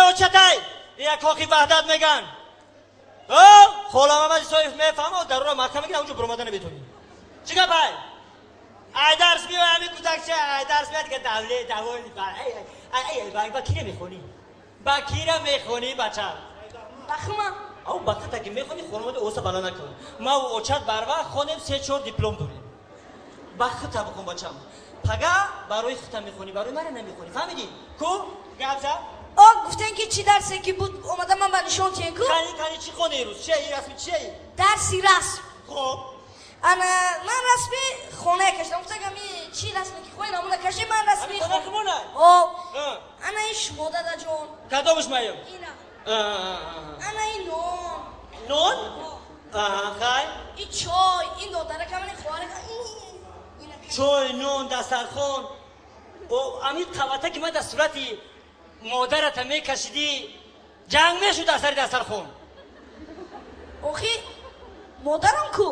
очатай. Ина кохи Ваҳдат меган. О, Хола Мамад Исоев мефаҳма, дарура маҳкам мекунад, онҷо буромада наметонӣ. Чӣ гап ай? Ай дарс биёй, ҳами кӯдакча, ай дарс биёй, дига давле, даволи, ай, ай, ай, ба кира мехонӣ? Ба кира мехонӣ, бача? Бахма. Ав бахта ки мехонӣ, хонавода оса бала накун. Ма у очат барвақт хонем, се чор диплом дорем. Ба хута бихон, бачам. Пага барои хута мехонӣ, барои мара намехонӣ. Фаҳмидӣ? Ку? Гап зад? О, гуфтен ки чӣ дарсе ки буд, омада ман ба нишон тиен ку? Кани, кани, чӣ хоне ирӯз? Чия ин расми чия? Дарси расм. Хоб. Ана ман расми хонае кашидам. Гуфтам ами чӣ расме ки хоҳед, ҳамона кашид, ман расми хона хумона? О. Ана ин шумо, дадаҷон. Кадомаш маем? Ина. Ана ин нон. Нон? Аҳа, хай. Ин чой, ин додаракам, ин хоҳаракам. Чой, нон, дастархон. О, ами қавата ки ман дар сурати модарата мекашидӣ, ҷанг мешуд дар сари дастархон. Охи, модарам ку?